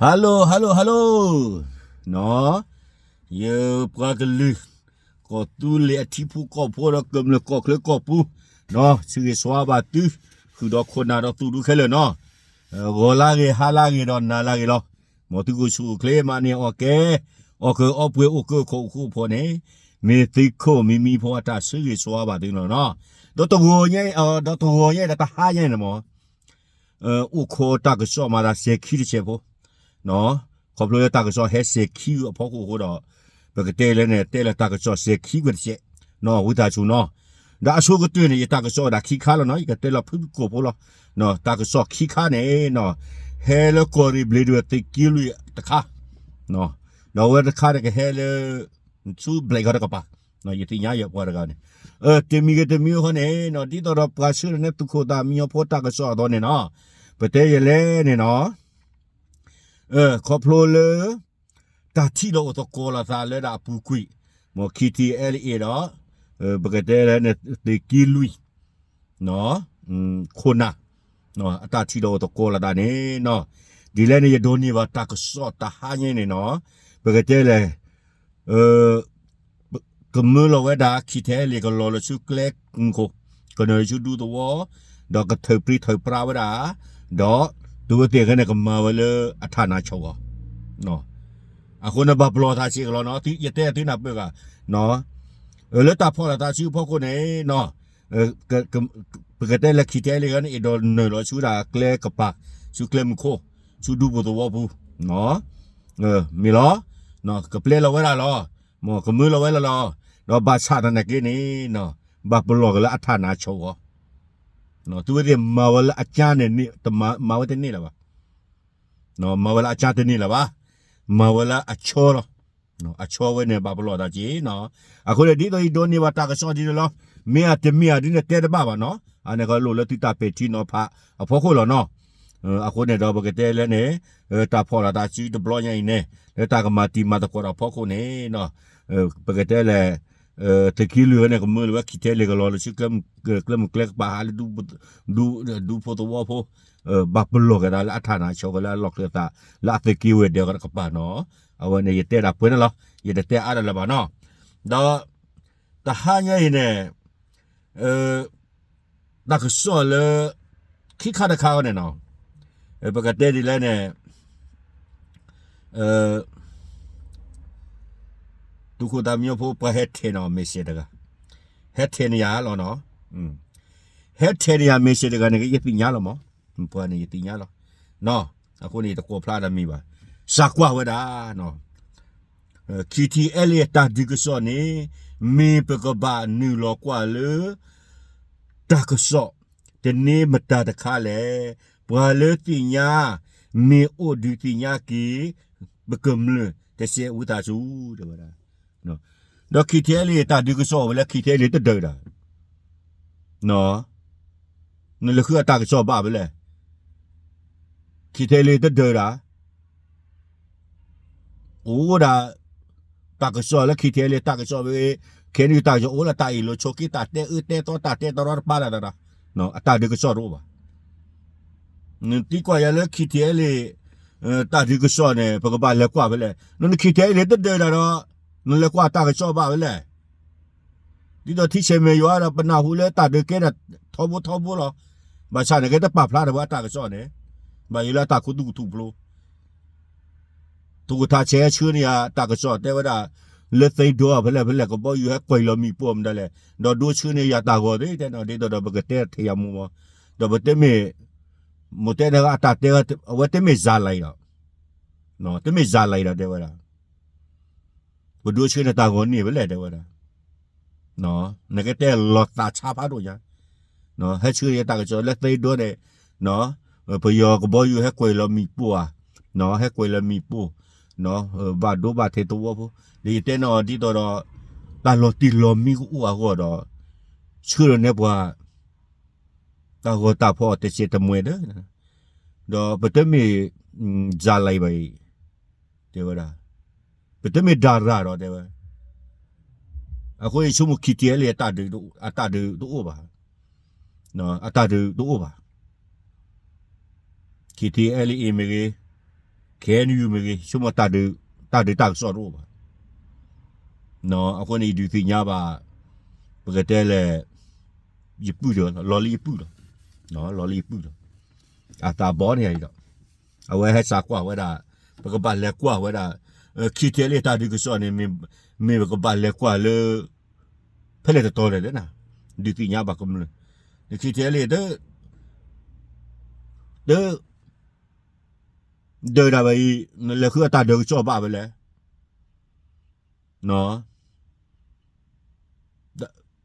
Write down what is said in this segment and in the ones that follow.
Hello hello hello နီၤ, ယပှၤကလုာ် ကီၢ်သူလ့ၤအထံဖိကီၢ်ဖိဒီးကမျၢၢ်ကီၢ်ချၢကီၢ်ပူၤ, ဆၢဂ့ၤဆၢဝါဘၣ်သု, ဃုာ်ဒီးခိၣ်နၢ်ဒီးသူၣ်ဒူခဲလၢာ်နီၤ, ဂီၤလၢဂ့ၤ ဟါလၢဂ့ၤဒီးနၤလၢဂ့ၤလီၤ. မ်သုကအိၣ်ဆူၣ်အိၣ်ချ့ မၤန့ၢ်အီၣ်ကဲ, အီၣ်ကၢအီပှဲၤအိၣ်ကၢခိၣ်အိၣ်ဃူဖိန့ၣ်, မ့ၢ်သုးခိၣ်မံမံဖိအတၢ်ဆၢဂ့ၤဆၢဝါဘၣ်သုလီၤနီၤ. ဒီးတဂီၤညါ, ဒီးတဂီၤညါဒီးတဟါညါန့ၣ်မ့ၢ် အိၣ်ခိးတၢ်ကစီၣ်မၤသးစဲၤခံတစဲးဖိ, ခီဖျိလၢတၢ်ကစီၣ်ဟဲစဲၤခံအဖီခိၣ်အဃိဒီး, ပကတဲလၢန့ၣ် တဲလၢတၢ်ကစီၣ်စဲၤခံကွံာ်တစဲး, နီၤ ဝံသးစူၤနီၤ. ဒီးအဆိကတၢၢ်န့ၣ် ယတၢ်ကစီၣ်ဝဲဒၣ်ခံခါလီၤနီၤ, ယကတဲလီၤဖုကိၢ်ဖိလီၤ. တၢ်ကစီၣ်ခံခါန့ၣ်နီၤ, ဟဲလၢကီၢ်ရ့ၣ်ဘျ့းဒိၣ်သုးက့လွံၢ်တခါ, ဒီးအဝဲတခါန့ၣ်ကဟဲလၢ ဆူဘျဲးခီတကပၤ, ယသ့ၣ်ညါယပှၤတဂၤန့ၣ်, တမံၤဂ့ၤတမံၤဂ့ၤဃီန့ၣ်နီၤ, ဒ်သိးဒီးပှၤဆှၢလီၤန့ၢ်သုးခိၣ်သးမံညီဖိတၢ်ကစီၣ်အသိးန့ၣ်နီၤ, ပတဲယလဲၣ်န့ၣ်နီၤ, ခီဖျိလၢ တၢ်ထံၣ်လိာ်အိၣ်သကိးလိာ်သးလၢဒၣ်အပူၤကွံာ်, မ် KTLA ဒီး ပကတဲလၢန့ၣ် သုးက့လွံၢ် ခိၣ်နၢ် အတၢ်ထံၣ်လိာ်အိၣ်သကိးလိာ်သးန့ၣ်နီၤ, ဒ်လဲၣ်န့ၣ် ယဒိးန့ၢ်ဘၣ်တၢ်ကစီၣ်တဟါညါန့ၣ်နီၤ, ပကတဲလဲၣ် ကမၢလီၤဝဲဒၣ် KTLA ကလီၤလၢဆူကျဲမုၢ်ခိၣ်, ကနုာ်လၢဆူဒူသဝီ, ဒီးကထုးပြံထုးပြါဝဲဒၣ်, ဒီး တုၤဝဲသ့ၣ်ကဲန့ၣ်ကမၤဝဲလၢအထးနါဆီၣ်ဂီၤ, အဃိန့ၣ်ဘၣ်ပလီၢ်သးစ့ၢ်ကီးလီၤနီၤ, ယတဲသုနၢ်ပၢၢ်ဂၤ, လၢတၢ်ဖီၣ်လိာ်သးစုအဖီခိၣ်န့ၣ်နီၤ, ပကတဲလၢ KTLA န့ၣ် အဲၣ်ဒိးနုာ်လီၤဆူဒၣ်ကျဲကပၤ, ဆူကျဲမုၢ်ခိၣ်, ဆူဒူပူၤသဝီပူၤ, မ့ၢ်လီၤ, ကပျဲလီၤဝဲဒၣ်လီၤ, မ်ကမၢလီၤဝဲလီၤလီၤ, ဒီးဘၣ်ဆၣ်သနာ်က့န့ၣ်, ဘၣ်ပလီၢ်က့ၤလၢအထးနါဆီၣ်ဂီၤ, တုၤဝဲသ့ၣ်မၤဝဲလၢအကါန့ၣ်, မၤဝဲတန့ၢ်လၢၤဘၣ်, မၤဝဲလၢအကါတန့ၢ်လၢၤဘၣ်, မၤဝဲလၢအဆီလီၤ, အဆီဝဲန့ၣ်ဘၣ်ပလီၢ်သးစ့ၢ်နီၤ, အဃိန့ၣ်ဒ်သိးယဒိးန့ၢ်ဘၣ်တၢ်ကစီၣ်ဒ်န့ၣ်လီၤ, မ့ၢ်အတမ့ၢ်အဒ်န့ၣ်တဲတဘၣ်ဘၣ်နီၤ, အန့ၣ်ကလိၣ်လၢသုတၢ်ပဲာ်ထံနီၤဖးအဖီခိၣ်လီၤနီၤ, အဃိန့ၣ်ဒီးပကတဲလၢန့ၣ်, တၢ်ဖီၣ်လိာ်သးစုတဘျီညါအံၤန့ၣ်, လၢတၢ်ကမၤတံၤမၤသကိးတၢ်ဖီခိၣ်န့ၣ်, ပကတဲလဲၣ်, သုးက့လွံၢ်ဝဲန့ၣ် ကမၢလီၤဝဲ KTLA ကလီၤလၢဆူ ကျဲမုၢ်ကျဲကျဲမုၢ်ကျဲကပၤဟးလၢ ဒူဖိသဝီဖိ, ဘၣ်ပလီၢ်က့ၤသးလၢအထးနါဆီၣ်ဂီၤလၢအလီၢ်ချၢသး, လၢအသုးက့ဝဲၤဒၢးကပၤနီၤ, အဝဲန့ၣ်ယတဲဒၣ်ပှဲၤန့ၣ်လီၤ, ယတတဲအါဒၣ်လၢၤဘၣ်နီၤ, ဒီး တဟါညါအံၤန့ၣ်, တၢ်ကစီၣ်လၢ ခံခါတခါအံၤန့ၣ်နီၤ, ပကတဲဒ်လဲၣ်န့ၣ်, သုးခိၣ်သးမံညီဖိပှၤဟဲထဲးန့ၢ်အီၤ message တဂၤ, ဟဲထဲးန့ၢ်ယၤလီၤနီၤ, ဟဲထဲးန့ၢ်ယၤ message တဂၤန့ၣ် ယသ့ၣ်ညါလီၤမး, ပှၤန့ၣ်ယသ့ၣ်ညါလီၤ, အဃိန့ၣ်ယတကိးဖျါတၢ်မံၤဘၣ်, စးကွၢ်ဝဲဒၣ် KTLA တၢ်ဒုးကစီၣ်န့ၣ် မ့ၢ်ပကဘၣ်နုာ်လီၤကွၢ်လၢ တၢ်ကစီၣ် တန့ၢ်မတၤတခါလဲၣ်, ပှၤလၢသ့ၣ်ညါ မ့ၢ်အိၣ်ဒုးသ့ၣ်ညါက့ၤ ပကမျၢၢ်တစဲးဝံသးစူၤ တဲဝဲဒၣ်, ဒီး KTLA တၢ်ဒုးကစီၣ်ဝဲလၢ KTLA တဒၢးဒၣ် နလဲၤဃုအတၢ်ကစီၣ်ဘၣ်ဖဲလဲၣ်, KTLA တဒၢးဒၣ်, အိၣ်ဒၣ် တၢ်ကစီၣ်လၢ KTLA တၢ်ကစီၣ်ဝဲ, ခဲနံၣ်တၢ်ကစီၣ်အိၣ်လၢတၢ်အ့ၣ်လိာ်ဆိးက့ တၢ်တဲအၢတဲသီ တၢ်တဲတရီတပါဒၣ်, အတၢ်ဒုးကစီၣ်တအိၣ်ဘၣ်. နသံကွၢ်ယၤလၢ KTLA တၢ်ဒုးကစီၣ်န့ၣ် ပကဘၣ်လဲၤကွၢ်ဖဲလဲၣ်, န KTLA တဒၢးဒၣ်ဒီး နလဲၤကွၢ်တၢ်ကစီၣ်ဘၣ်ဖဲလဲၣ်. ဒ်သိးထံဆဲးမဲာ်ယွၤဒီး ပနၢ်ဟူလၢတၢ်ဒုးကဲထီၣ်ထီဘိထီဘိလီၤ. ဘၣ်ဆၣ်န့ၣ် ကဲတပာ်ဖျါထီၣ်ဝဲအတၢ်ကစီၣ်န့ၣ်, ဘၣ်ယိၣ်လၢအတၢ်ခူသူၣ်ကထူၣ်ဖျိ, သုးခိၣ်ထးဆဲးဆှၢန့ၢ်ယၤတၢ်ကစီၣ်တဲဝဲဒၣ်, လၢသ့ဒိဖဲလဲၣ်ဖဲလဲၣ် ကဘီယူၤဟဲကွံာ်လီၤမံၤပိၢ်မတၤလဲၣ်, ဒီးဒိဆှၢန့ၢ်ယၤတၢ်ဂီၤသ့ၣ်တဲနီၤ, ဒ်သိးဒီးပကတဲထဲယၤမူမီၤ, ဒီးပတမ့ၢ်, မိၢ်တဲန့ၣ်အတၢ်တဲ, အဝဲတမ့ၢ်စၤလၤအံၤဒီး, တမ့ၢ်စၤလၤအံၤဒီးတဲဝဲဒၣ် ပဒိဆှၢန့ၢ်တၢ်ဂီၤန့ၢ်ဖဲလဲၣ်တဲဝဲဒၣ်, နကတဲလီၤသးဆါဖးဒိၣ်ညါ, ဟဲဆှၢယၤတၢ်ကစီၣ်လၢသ့ဒိန့ၣ်, ပယီၤကဘီယူၤဟဲကွံာ်လီၤမံၤပိၢ်ဧါ, ဟဲကွံာ်လီၤမံၤပိၢ်, ဘၣ်ဒိဘၣ်ထံးသဝီဖိ, ဒီးယတဲန့ၣ်အီၤဒ်သိးဒီး, တၢ်လီၤတံၢ်လီၤမံကအိၣ်အဂီၢ်ဒီး, ဆှၢလီၤန့ၢ်ပှၤ တၢ်ဂီၤတၢ်ဖီၣ်တစဲးတမှဲဒီး, ဒီးပတမ့ၢ်, စၤလၤဘၣ်အံၤ, တဲဝဲဒၣ်, ပတမ့ၢ်ဒၤရၤဒီးတဲဝဲ, အဃိယဆိကမိၣ် KTLA အတၢ်ဒုးတအိၣ်ဘၣ်, အတၢ်ဒုးတအိၣ်ဘၣ်, KTLA မ့ၢ်ဂ့ၤ, ခဲအံၤမ့ၢ်ဂ့ၤ ဆိကမိၣ် တၢ်ဒုးတၢ်ကစီၣ်တအိၣ်ဘၣ်. အဃိန့ၣ် ယဒုးသ့ၣ်ညါဘၣ် ပကတဲလဲၣ် ယပုၢ်ဒီး လီၤလၢယပုၢ်ဒီး လီၤလၢယပုၢ်ဒီး အသးဘီန့ၣ်ဒီး အဝဲဟဲစးကွၢ်ဝဲဒၣ် ပကဘၣ်လဲၤကွၢ်ဝဲဒၣ် ခံထံလၢတၢ်ဒုးကစီၣ်န့ၣ် မ့ၢ်ပကဘၣ်လဲၤကွၢ်လၢ ဖဲလဲၣ်တတီၤလဲၣ်လၢနၤ ဒုးသ့ၣ်ညါဘၣ်ကမျၢၢ် ခံထံလၢ တ ဒၢးဒၣ်ဝဲအံၤ နလဲၤဃုအတၢ်ဒုးကစီၣ်ဘၣ်ဝဲလဲၣ်.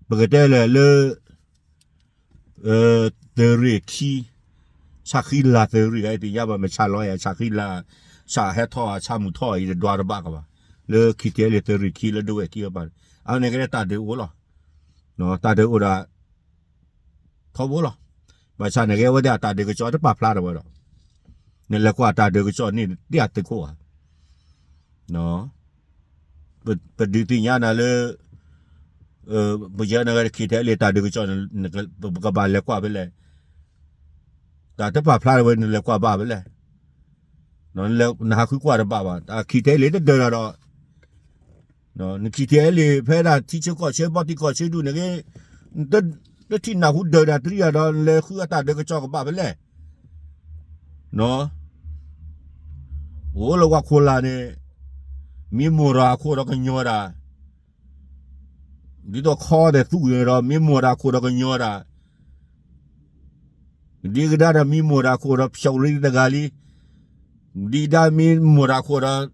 ပကတဲလဲၣ်လၢ သုးရ့ၣ်ခံ ဆၣ်ဃံလၤသုးရ့ၣ်ဂၤ သ့ၣ်ညါဘၣ်မ့ၢ်ဆၣ်လီၤယၤ ဆၣ်ဃံလၤ ဆၣ်ဟဲထီၣ် ဆၣ်မုၢ်ထီၣ်အံၤ တဒွးတဘၣ်ကဘၣ် လၢခံထံလၢသုးရ့ၣ်ခံ လၢဒိဝဲၢ်ခံဘၣ် အန့ၣ်ကဲတၢ်ဒုးအိၣ်လီၤ. တၢ်ဒုးအိၣ်ဒၣ် ထီဘိလီၤ. ဘၣ်ဆၣ်န့ၣ်ကဲဝဲဒၣ်အတၢ်ဒုးကစီၣ်တပာ်ဖျါထီၣ်ဝဲဒီး နလဲၤကွၢ်တၢ်ဒုးကစီၣ်န့ၣ် တၢ်သုးခိၣ်ဧါ. ပဒုးသ့ၣ်ညါနၤလၢ ပယဲနဂၤခံထံလၢတၢ်ဒုးကစီၣ်န့ၣ် ပကဘၣ်လဲၤကွၢ်ဖဲလဲၣ်. တၢ်တပာ်ဖျါထီၣ်ဝဲ နလဲၤကွၢ်ဘၣ်ဖဲလဲၣ်. နဟးဃုကွၢ်တဘၣ်ဘၣ် ခံထံလၢတဒၢးတၢ်ဒီး နခံထံလၢဖဲဒၣ်ထံဆၢကီၢ်ဆၢ ဘီတံၢ်ကီၢ်ဆၢဒူၣ်န့ၣ်ဂ့ၤ တထံၣ်နၢ်ဟူဒၢးတၢ်တရံးတၢ်ဒီး နလဲၤဃုအတၢ်ဒုးကစီၣ်ကဘၣ်ဖဲလဲၣ်. အိၣ်လၢဝၤခိၣ်လာ်န့ၣ် မ့ၢ်မိၢ်ဒီးအခိၣ်ဒီးကညီတၢ် ဒ်သိးခီဒီးသူၣ်ဒီး မ့ၢ်မိၢ်ဒီးအခိၣ်ဒီးကညီတၢ် ဒ်ကဒါဒီးမ့ၢ်မိၢ်ဒီးအခိၣ်ဒီးဖျိးလံတဂၤလံ, ဒ်ကဒါမ့ၢ်မိၢ်ဒီးအခိၣ်ဒီး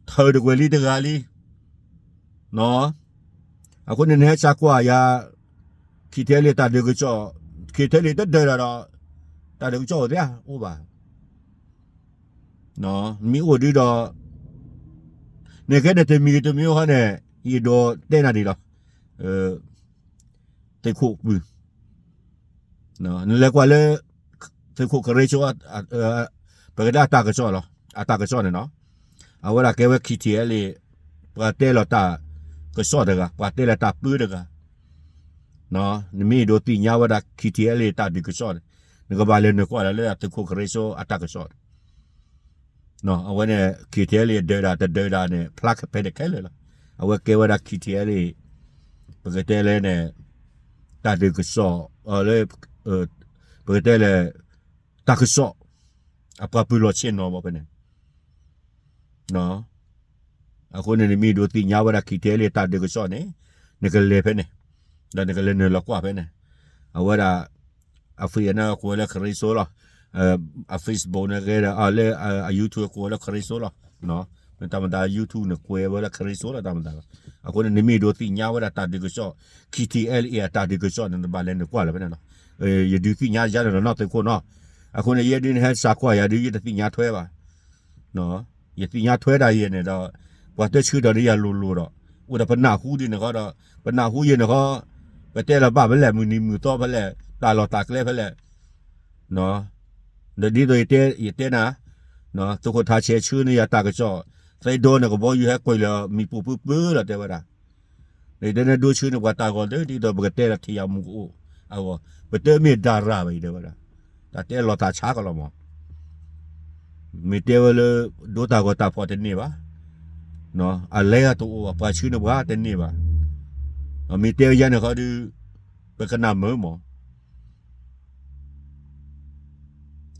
ထၢတကွဲၤလံတဂၤလံ. အဃိန့ၣ်နဟဲစးကွၢ်ယၤ ခံထံလၢတၢ်ဒုးကစီၣ် ခံထံလၢတဒၢးတၢ်ဒီး တၢ်ဒုးကစီၣ်အိၣ်သ့ၣ်အိၣ်ဘၣ်. မ့ၢ်အိၣ်ဒ်ဒီး နကဲန့ၣ်တမံၤတမံၤဟီန့ၣ် ယဒိးတဲနၤဒ်လီၤ. သုးခိၣ်ပုၢ် နလဲၤကွၢ်လၢ သုးခိၣ်ကရ့ဆိ ပကတဲအတၢ်ကစီၣ်လီၤ. အတၢ်ကစီၣ်န့ၣ်နီၤ အဝဲဒၣ်ကဲဝဲ ခံထံလၢ ပှၤတဲလီၤတၢ်ကစီၣ်တဂၤ ပှၤတဲလီၤတၢ်ပၢတဂၤ နမ့ၢ်ဒိးသ့ၣ်ညါဝဲဒၣ် ခံထံလၢ တၢ်ဒုးကစီၣ်န့ၣ် နကဘၣ်လဲၤနကွၢ်လၢသုးခိၣ်ကရ့ဆိအတၢ်ကစီၣ်န့ၣ် အဝဲန့ၣ် ခံထံလၢ ဒၢးဒၣ်တဒၢးဒၣ်န့ၣ် ဖျါဖဲန့ၣ်ခဲလၢာ်လီၤ. အဝဲကဲဝဲဒၣ် ခံထံလၢ ပကတဲလၢန့ၣ် တၢ်ဒုးကစီၣ် လၢ ပကတဲလၢ တၢ်ကစီၣ် အပှၤပၢၤလီၢ်ဆ့ၣ်နီၤဘၣ်ဖဲန့ၣ် အဃိန့ၣ် နမ့ၢ်ဒိးသ့ၣ်ညါဝဲဒၣ် ခံထံလၢ တၢ်ဒုးကစီၣ်န့ၣ် နကလဲၤဖဲန့ၣ် ဒီးနကလဲၤနုာ်လီၤကွၢ်ဖဲန့ၣ် အဝဲဒၣ် အ Facebook န့ၣ် ကိးဝဲလၢကရ့ဆိလီၤ. အ Facebook န့ၣ်ဂ့ၤဒီး လၢအ YouTube ကိးဝဲလၢကရ့ဆိလီၤ. မ့ၢ်တၢ်မတၤ YouTube န့ၣ် ကွဲးဝဲလၢကရ့ဆိလီၤ တၢ်မတၤလီၤ. အဃိန့ၣ် နမ့ၢ်ဒိးသ့ၣ်ညါဝဲဒၣ်တၢ်ဒုးကစီၣ် ခံထံလၢ အတၢ်ဒုးကစီၣ်န့ၣ် နဘၣ်လဲၤနုာ်ကွၢ်လၢဖဲန့ၣ်လီၤ. ယဒုးသ့ၣ်ညါယၤန့ၣ်နီၢ်သုးခိၣ်နီၤ. အဃိန့ၣ် ယဲဒုးနဟဲစးကွၢ်ယၤဒုး ယတသ့ၣ်ညါထွဲဘၣ် ယသ့ၣ်ညါထွဲဒၣ်ယဲန့ၣ်ဒီး ပှၤတဆၢထၢၣ်ဒီးယၤလိၤလိၤဒီး အိၣ်ဒီးပနၢ်ဟူဒ်န့ၣ်ဃီဒီး ပနၢ်ဟူယဲန့ၣ်ဃီ ပတဲလီၤဘၣ်ဖဲလဲၣ် မုၢ်နံၤမုၢ်သီဖဲလဲၣ် တၢ်လီၢ်တၢ်ကျဲဖဲလဲၣ် ဒီးဒ်သိးယတဲနၤ သုးခိၣ်ထးဆဲးဆှၢန့ၢ်ယၤတၢ်ကစီၣ် သ့ဒိန့ၣ် ကဘီယူၤဟဲကွံာ်လီၤမံၤပူၤပၢပၢလီၤတဲဝဲဒၣ် န့ၣ်တဲန့ၣ်ဒိဆှၢန့ၢ်ပှၤတၢ်ဂီၤလၢ ဒ်သိးပကတဲလီၤထံၣ်ယၤမူကအိၣ်အဂီၢ် ပတမ့ၢ်ဒၤရၣ်ဘၣ်အံၤတဲဝဲဒၣ် တၢ်တဲလီၤတၢ်ဆါကလီၤမး မ့ၢ်တဲဝဲလၢ ဒိတၢ်ဂီၤတၢ်ဖီၣ်တန့ၢ်ဘၣ် အလဲၤတအိၣ်ဘၣ် ပှၤဆှၢန့ၢ်ပှၤတန့ၢ်ဘၣ် မ့ၢ်တဲဝဲယၤန့ၣ်ဃီဒီး ပကနၣ်မုာ်မး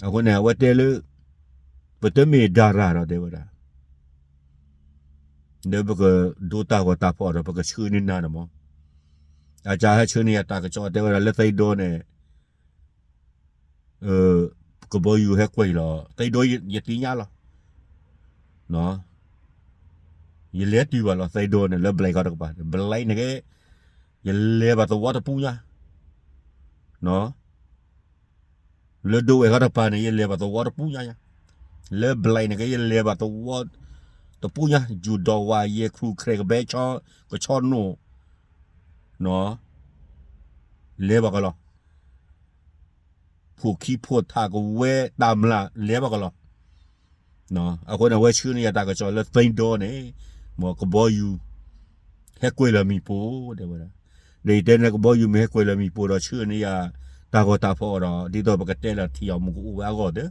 အဃိန့ၣ် အဝဲတဲလၢ ပတမ့ၢ်ဒၤရၣ်ဒီးတဲဝဲဒၣ် လၢပကဒိတၢ်ဂီၤတၢ်ဖီၣ်ဒီး ပကဆှၢန့ၢ်နၤန့ၣ်မး အကဟဲဆှၢန့ၢ်ယၤတၢ်ကစီၣ်တဲဝဲဒၣ်လၢသ့ဒိန့ၣ် ကဘီယူၤဟဲကွံာ်လီၤ သ့ဒိယသ့ၣ်ညါလီၤ ယလဲၤတုၤဘၣ်လီၤ သ့ဒိန့ၣ် လၢဘျဲးခီတကပၤ ဘျဲးန့ၣ်က့ ယလဲၤဘၣ်သဝီတပူၤညါ လၢဒိဝဲၢ်ခီတကပၤန့ၣ် ယလဲၤဘၣ်သဝီတပူၤညါညါ လၢဘျဲးန့ၣ်က့ ယလဲၤဘၣ်သဝီတပူၤညါ ယူၤဒီးဝါယဲခရူၣ်ခြဲးကဘဲဆီ ကဆီနိၣ် လဲၤဘၣ်ကလီၤ ဖိၣ်ခံဖိၣ်ထးကဝဲတၢ်မျၢ်လဲၤဘၣ်ကလီၤ အဃိန့ၣ် အဝဲဆှၢန့ၢ်ယၤတၢ်ကစီၣ်လၢသ့ဒိန့ၣ် မ်ကဘီယူၤ ဟဲကွံာ်လီၤမံၤပိၢ်တဲဝဲဒၣ် ဒီးယတဲန့ၣ်ကဘီယူၤမ့ၢ်ဟဲကွံာ်လီၤမံၤပိၢ်ဒီးဆှၢန့ၢ်ယၤ တၢ်ဂီၤတၢ်ဖီၣ်ဒီး ဒ်သိးပကတဲလီၤထံၣ်အီၤမူကအိၣ်ဝဲအဂီၢ်ဒီး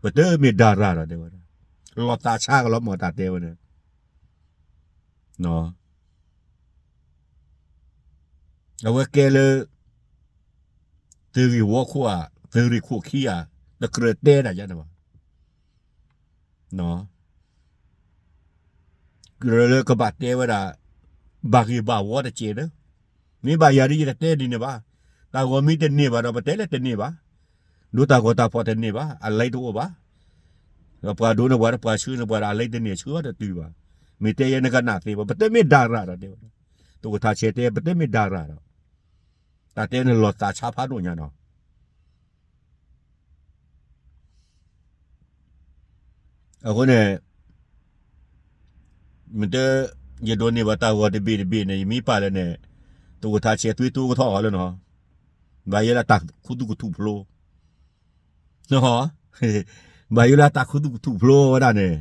ပတမ့ၢ်ဒၤရၣ်ဒီးတဲဝဲဒၣ် လီၤသးဆါကလီၤမၢ်တၢ်တဲဝဲန့ၣ်, အဝဲကဲလၢ သုးဂ့ၢ်ဝီခိၣ်ဧါ, သုးရ့ၣ်ခိၣ်ခံဧါ, တကြၢးတဲဒၣ်ယၤန့ၣ်ဘၣ်. ကြၢးလၢကဘၣ်တဲဝဲဒၣ် ဘၣ်ဂ့ၢ်ဘၣ်ဝီတစဲးလၢ, မ့ၢ်ဘၣ်ယၤဒ်ယတတဲဒ်န့ၣ်ဘၣ်. တၢ်ဂီၤမ့ၢ်တန့ၢ်ဘၣ်ဒီး ပတဲလၢတန့ၢ်ဘၣ်, ဒိတၢ်ဂီၤတၢ်ဖီၣ်တန့ၢ်ဘၣ်, အလဲတအိၣ်ဘၣ်. ဒီးပှၤဒိန့ၢ်ပှၤဒီးပှၤဆှၢန့ၢ်ပှၤဒီး အလဲတန့ၢ်ဆှၢတတုၤဘၣ်. မ့ၢ်တဲယဲနကနၣ်သ့ဘၣ်, ပတမ့ၢ်ဒၤရၣ်ဒီးတဲဝဲ, သုးခိၣ်ထးဆဲးတဲ ပတမ့ၢ်ဒၤရၣ်ဒီး, တၢ်တဲန့ၣ်လီၤသးဆါဖးဒိၣ်ညါနီၤ. အဃိန့ၣ် မ့ၢ်တဲ ယဒိးန့ၢ်ဘၣ်တၢ်ဂီၤတဘ့ၣ်တဘ့ၣ်န့ၣ် ယမ့ၢ်ပာ်လၢန့ၣ် သုးခိၣ်ထးဆဲးသွံၣ်တိကထီၣ်အီၤလၢနီၤ, ဘၣ်ယိၣ်လၢတၢ်ခူသူၣ်ကထူၣ်ဖျိ, ဘၣ်ယိၣ်လၢတၢ်ခူသူၣ်ကထူၣ်ဖျိဝဲဒၣ်န့ၣ်,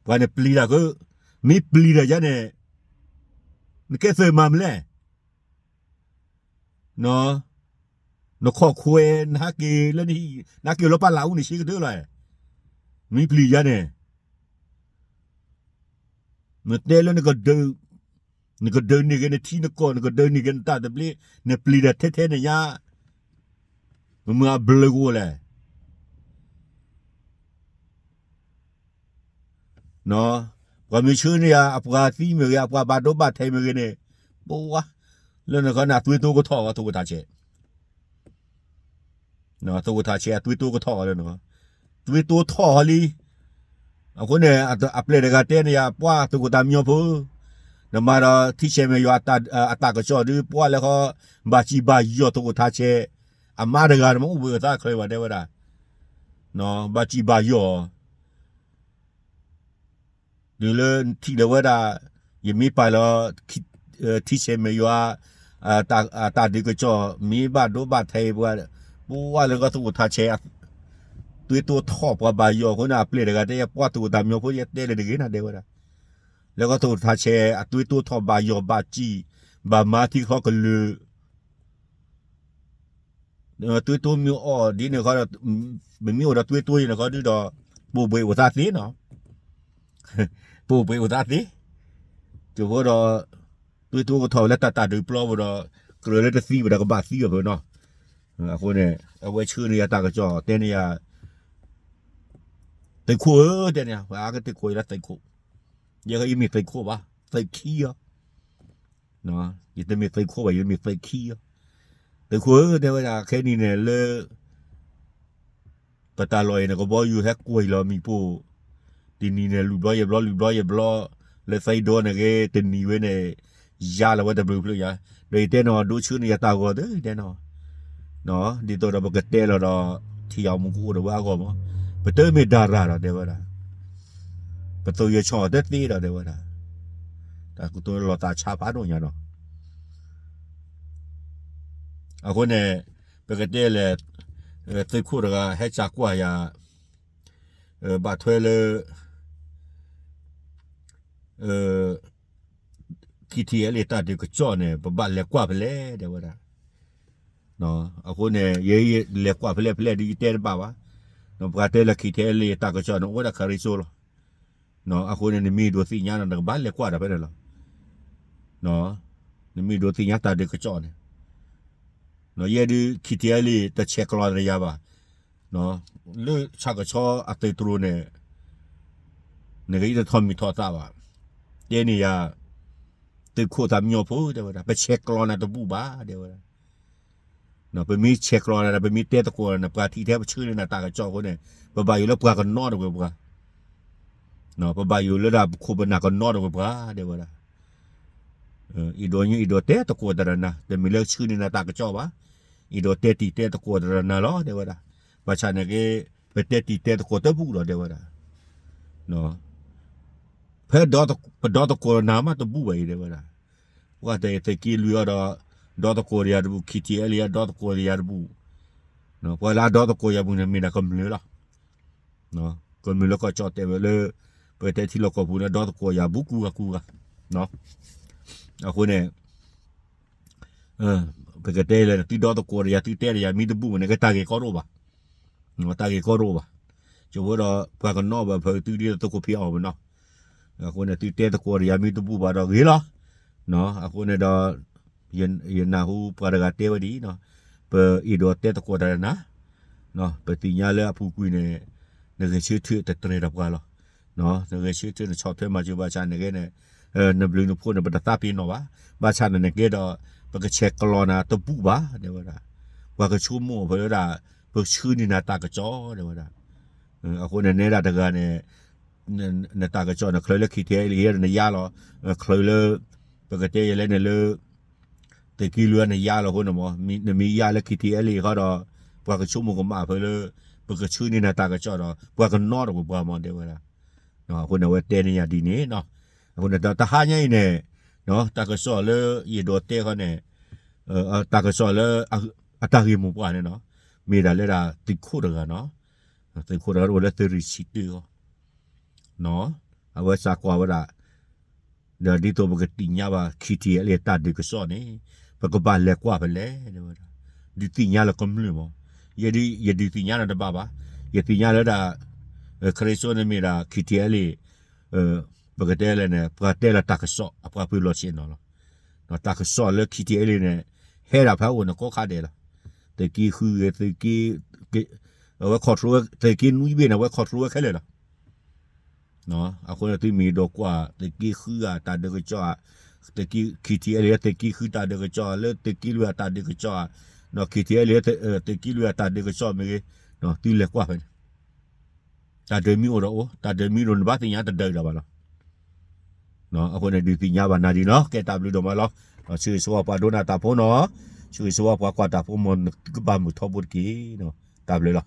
ပှၤန့ၣ်ပျံၤတၢ်က, မ့ၢ်ပျံၤတၢ်ယါန့ၣ်, နကဲသုးမၤမလဲၣ် နခီၣ်ခွဲး နဟးက့ၤလၢနဟံၣ် နဟးက့ၤလီၤပာ်လၢအူန့ၣ်ဆ့ကတၢၢ်လီၤ, မ့ၢ်ပျံၤယါန့ၣ်, နတဲလၢ နကဒုးန့ၢ်က့ၤနထံနကီၢ် နကဒုးန့ၢ်က့ၤနတၢ်သဘျ့ နပျံၤတၢ်ထဲထဲန့ၣ်ညါ, မ့ၢ်မ့ၢ်အဘျုးကအိၣ်လဲၣ် ပှၤမ့ၢ်ဆှၢန့ၢ်ယၤ အပှၤသံမ့ၢ်ဂ့ၤ အပှၤဘၣ်ဒိဘၣ်ထံးမ့ၢ်ဂ့ၤန့ၣ်, ပဝါ, လၢနခီန့ၣ် အသွံၣ်တိကထီၣ်ဝဲ သုးခိၣ်ထးဆဲး, သုးခိၣ်ထးဆဲး အသွံၣ်တိကထီၣ်ဝဲလၢနခီ, သွံၣ်တိထီၣ်ဟီလံ, အဃိန့ၣ် အပျဲၢ်တဂၤတဲန့ၢ်ယၤ ပှၤသုးခိၣ်သးမံညီဖိ, နမၤဒီးထံဆဲးမဲာ်ယွၤအတၢ်ကစီၣ်ဒုး ပှၤလဲၤဃီ, ဘၣ်စံၣ်ဘၣ်ယီၢ်သုးခိၣ်ထးဆဲး, အမါတဂၤန့ၣ် မ့ၢ်အိၣ်ဘှံးအသးချၢဘၣ်တဲဝဲဒၣ်, ဘၣ်စံၣ်ဘၣ်ယီၢ် တုၤလၢထံၣ်လၢၤဝဲဒၣ်, ယမ့ၢ်ပာ်လီၤ ထံဆဲးမဲာ်ယွၤ တၢ်ဒုးကစီၣ် မ့ၢ်ဘၣ်ဒိဘၣ်ထံးပှၤ, ပှၤလၢကီၢ်သုးခိၣ်ထးဆဲး သွံၣ်တိထီၣ်ပှၤဘၣ်ယီၢ်အဃိန့ၣ် အပျဲၢ်တဂၤတဲ ယပှၤသုးခိၣ်သးမံညီဖိ ယတဲလၢတဂ့ၤနၤတဲဝဲဒၣ်, လၢကီၢ်သုးခိၣ်ထးဆဲး အသွံၣ်တိထီၣ်ဘၣ်ယီၢ်ဘၣ်စံၣ်, ဘၣ်မၤထံကီၢ်ကလုာ် သွံၣ်တိမ့ၢ်အိၣ်ဒ်န့ၣ်ခီဒီး, ပမ့ၢ်အိၣ်ဒီးသွံၣ်တိယဲန့ၣ်ခီဒုဒီး, ပိာ်ဘှံးအိၣ်သးသ့နီၤ, ပိာ်ဘှံးအိၣ်သးသ့, တုၤဃိဒီး, သွံၣ်တိကထီၣ်လၢတၢ်တၢ်ဒုးပျီပူၤဒီး, ကြၢးလၢတသံဘၣ်ဒီးကဘၣ်သံအီၤဖဲနီၤ, အဃိန့ၣ် အဝဲဆှၢန့ၢ်ယၤတၢ်ကစီၣ်တဲန့ၢ်ယၤ သုးခိၣ်ဧၢ တဲန့ၢ်ယၤ ပှၤအါကတၢၢ်ခိၣ်ယၤလၢသုးခိၣ်, ယဲယမ့ၢ်သုးခိၣ်ဘၣ်, သုးခံအီၤ ယတမ့ၢ်သုးခိၣ်ဘၣ် ယမ့ၢ်သုးခံအီၤ, သုးခိၣ်ဧၢ တဲဝဲဒၣ် ခဲနံၤန့ၣ်လၢ ပတၢ်လီၢ်အံၤန့ၣ် ကဘီယူၤဟဲကွံာ်လီၤမံၤပိၢ်, တနံၤန့ၣ် လုၢ်ဘျီယဲၢ်ဘျီ လုၢ်ဘျီယဲၢ်ဘျီ, လၢသံဒိန့ၣ်ဂ့ၤ တနံၤဝဲန့ၣ် ယါလီၤဝဲတဘျုးဖျၢၣ်ညါ, ဒီးယတဲန့ၣ် ဒိဆှၢန့ၢ်ယၤတၢ်ဂီၤသု ယတဲန့ၣ် ဒ်သိးဒီးပကတဲလီၤဒီး ထံၣ်အီၤမူကအိၣ်ဒီးဝဲအဂီၢ်မး, ပတမ့ၢ်ဒၤရၣ်ဒီးတဲဝဲဒၣ်, ပသိးယဆီၣ်တသ့ဒီးတဲဝဲဒၣ်, တၢ်ကတိၤလီၤသးဆါဖးဒိၣ်ညါနီၤ, အဃိန့ၣ် ပကတဲလဲၣ်, သုးခိၣ်တဂၤဟဲစၢ်ကွၢ်ယၤ, ဘၣ်ထွဲလၢ KTLA တၢ်ဒုးကစီၣ်န့ၣ် ပဘၣ်လဲၤကွၢ်ဖဲလဲၣ် တဲဝဲဒၣ်. အဃိန့ၣ် ယဲယလဲၤကွၢ်ဖဲလဲၣ်ဖဲလဲၣ်ဒီး ယတဲတဘၣ်ဘၣ်. ပှၤတဲလၢ KTLA တၢ်ကစီၣ်န့ၣ် အိၣ်ဝဲဒၣ်ခရံစိလီၤ. အဃိန့ၣ် နမ့ၢ်ဒိးသ့ၣ်ညါန့ၣ် နကဘၣ်လဲၤကွၢ်ဒီးဖဲန့ၣ်လီၤ. နမ့ၢ်ဒိးသ့ၣ်ညါတၢ်ဒုးကစီၣ်န့ၣ် ယဲဒုး KTLA တဆဲးကျိးတယၤဘၣ်. လၢဆၣ်ကဆီအသုးတြိၤန့ၣ် နကအံၤတထီၣ်မံၤထီၣ်သးဘၣ်. တဲန့ၣ်ယၤ သုးခိၣ်သးမံညီဖိ တဲဝဲဒၣ် ပဆဲးကျိးနၤတဘူၣ်ဘၣ် တဲဝဲဒၣ်. ပမ့ၢ်ဆဲးကျိးနၤဒီး ပမ့ၢ်တဲသကိးနၤ ပှၤထံၣ်ထဲပဆှၢန့ၢ်နၤတၢ်ကစီၣ်အဃိန့ၣ် ပဘၣ်ယိၣ်လၢပှၤကနီတဝဲပှၤ ပဘၣ်ယိၣ်လၢဒၣ်ပခိၣ်ပနၢ်ကနီတဝဲပှၤ တဲဝဲဒၣ်. အံၤဒီးညိအံၤဒီးတဲသကိးတရနၤ တမ့ၢ်လၢဆှၢန့ၢ်နၤတၢ်ကစီၣ်ဘၣ်. အံၤဒီးတဲတံၤတဲသကိးတရနၤလီၤ တဲဝဲဒၣ်. ဘၣ်ဆၣ်န့ၣ်က့ ပတဲတံၤတဲသကိးတဘူၣ်ဒီး တဲဝဲဒၣ်. ဖဲပဒီသကိးနၤမးတဘူၣ်ဘၣ်အံၤ တဲဝဲဒၣ်. ပှၤတသုးက့လွံၢ်အီၤဒီး ဒီသကိးတယၤတဘူၣ် KTLA ဒီသကိးတယၤတဘူၣ် ပှၤလၢအဒီသကိးယၤပူၤန့ၣ် မ့ၢ်ဒၣ်ကမျၢၢ်လီၤ. ကမျၢၢ်လၢကီၢ်ကၠီၣ်တဲာ်ဝဲလၢ ပကတဲထံလီၢ်ကီၢ်ပူၤန့ၣ် ဒီသကိးယၤဘူးကူဂၤကူဂၤ. အဃိန့ၣ် ပကတဲလဲၣ် သုဒီသကိးတယၤ သုတဲတယၤ မ့ၢ်တဘူၣ်ဘၣ်န့ၣ် ကတၢ်ဂ့ၢ်ကီတအိၣ်ဘၣ်. တၢ်ဂ့ၢ်ကီတအိၣ်ဘၣ်. ကၠိဖိဒီး ပှၤကနီၣ်ဘၣ်ဖဲသုဒ်သိးသုးခိၣ်ဖံးအီၣ်မနီၤ. အဃိန့ၣ် သုတဲသကိးဒီးယၤမ့ၢ်တဘူၣ်ဘၣ်ဒီးဂ့ၤလီၤ. အဃိန့ၣ်ဒီး ယနၢ်ဟူပှၤတဂၤတဲဝဲဒ်အံၤ, ပအဲၣ်ဒိးတဲသကိးတၢ်ဒီးနၤ, ပသ့ၣ်ညါလၢအပူၤကွံာ်န့ၣ် နဂဲၤဆၢထၢၣ်တတြဲၤဒီးပှၤလီၤ. နဂဲၤဆၢထၢၣ်နဆီၣ်ထွဲမၤစၢၤဘၣ်ဆၣ်နဂ့ၤန့ၣ် နဘျုးနဖှိၣ်န့ၣ် ပတသးပ့ၤနီၣ်ဘၣ်. ဘၣ်ဆၣ်နကဲဒီး ပကဆဲးကျိးနၤတဘူၣ်ဘၣ် တဲဝဲဒၣ်. ပှၤကဆိကမိၣ်ဖဲဒၣ် ပကဆှၢန့ၢ်နၤတၢ်ကစီၣ် တဲဝဲဒၣ်. အဃိန့ၣ်နဲဒၣ်တဂၤန့ၣ် နတၢ်ကစီၣ်န့ၣ် ချုးလၢ KTLA ဒီးနယါလီၤ, ချုးလၢ ပကတဲယဲလဲၣ်န့ၣ်လၢ သုးက့လွံၢ်နယါလီၤအဃိန့ၣ်မး, နမ့ၢ်ယါလၢ KTLA ဃီဒီး ပှၤကဆိကမိၣ်ကမၣ်ဖဲလၢ ပကဆှၢန့ၢ်နၤတၢ်ကစီၣ်ဒီး ပှၤကနီတဝဲပှၤမး တဲဝဲဒၣ်. အဃိန့ၣ် အဝဲတဲန့ၢ်ယၤဒ်န့ၣ်နီၤ. အဃိန့ၣ် တဟါညါအံၤန့ၣ် တၢ်ကစီၣ်လၢယအဲၣ်ဒိးတဲခီန့ၣ် တၢ်ကစီၣ်လၢ အတၢ်ဂ့ၢ်မိၢ်ပှၢ်န့ၣ်နီၤ, မ့ၢ်ဒၣ်လၢဒၣ်သုးခိၣ်တဂၤနီၤ, သုးခိၣ်တဂၤအိၣ်လၢသုးရ့ၣ်ဆံတၢအီၤ, အဝဲစးကွၢ်ဝဲဒၣ်, ဒီးဒ်သိးပကသ့ၣ်ညါဘၣ် KTLA တၢ်ဒုးကစီၣ်န့ၣ် ပကဘၣ်လဲၤကွၢ်ဖဲလဲၣ် တဲဝဲဒၣ်, ဒုးသ့ၣ်ညါလၢကမျၢၢ်မး, ယဒုးသ့ၣ်ညါနၤတဘၣ်ဘၣ်, ယသ့ၣ်ညါလၢဒၣ် ခရ့စိန့ၣ်မ့ၢ်ဒၣ် KTLA ပကတဲလဲၣ်န့ၣ် ပှၤတဲလၢတၢ်ကစီၣ်အပှၤပၢၤလီၢ်ဆ့ၣ်နီၤလီၤ. တၢ်ကစီၣ်လၢ KTLA န့ၣ် ဟဲဒၣ်ဖဲအိၣ်န့ၣ်ကိးခါဒဲးလီၤ. သုးက့ဃုဂ့ၤ, သုးက့, အဝဲ control ဝဲ သုးက့နွံဘ့ၣ်န့ၣ် အဝဲ control ဝဲခဲလၢာ်လီၤ. အဃိန့ၣ်သုမ့ၢ်ဒိးကွၢ် သုးက့ဃုဂ့ၤတၢ်ဒုးကစီၣ်ဧါ, KTLA သုးက့ဃုတၢ်ဒုးကစီၣ်ဧါ, လၢသုးက့လွံၢ်အတၢ်ဒုးကစီၣ်ဧါ, KTLA သုးက့လွံၢ်အတၢ်ဒုးကစီၣ်မ့ၢ်ဂ့ၤ, သုလဲၤကွၢ်ဖဲန့ၣ် တၢ်ဒုးမ့ၢ်အိၣ်ဒီးအိၣ်, တၢ်ဒုးမ့ၢ်အိၣ်ဒီးနဘၣ်သ့ၣ်ညါတဒုးဒၣ်ဘၣ်လီၤ. အဃိန့ၣ်ဒုးသ့ၣ်ညါဘၣ်နၤဒ်နီၤ, ကဲတၢ်ဘျုးဒိၣ်မးလီၤ. ဆၢဂ့ၤဆၢဝါပှၤဒိကနၣ်တၢ်ဖိနီၤ, ဆၢဂ့ၤဆၢဝါပှၤကွၢ်တၢ်ဖိမး နသုကဘၣ်မုာ်ထီဘိတက့ၢ်. တၢ်ဘျုးလီၤ.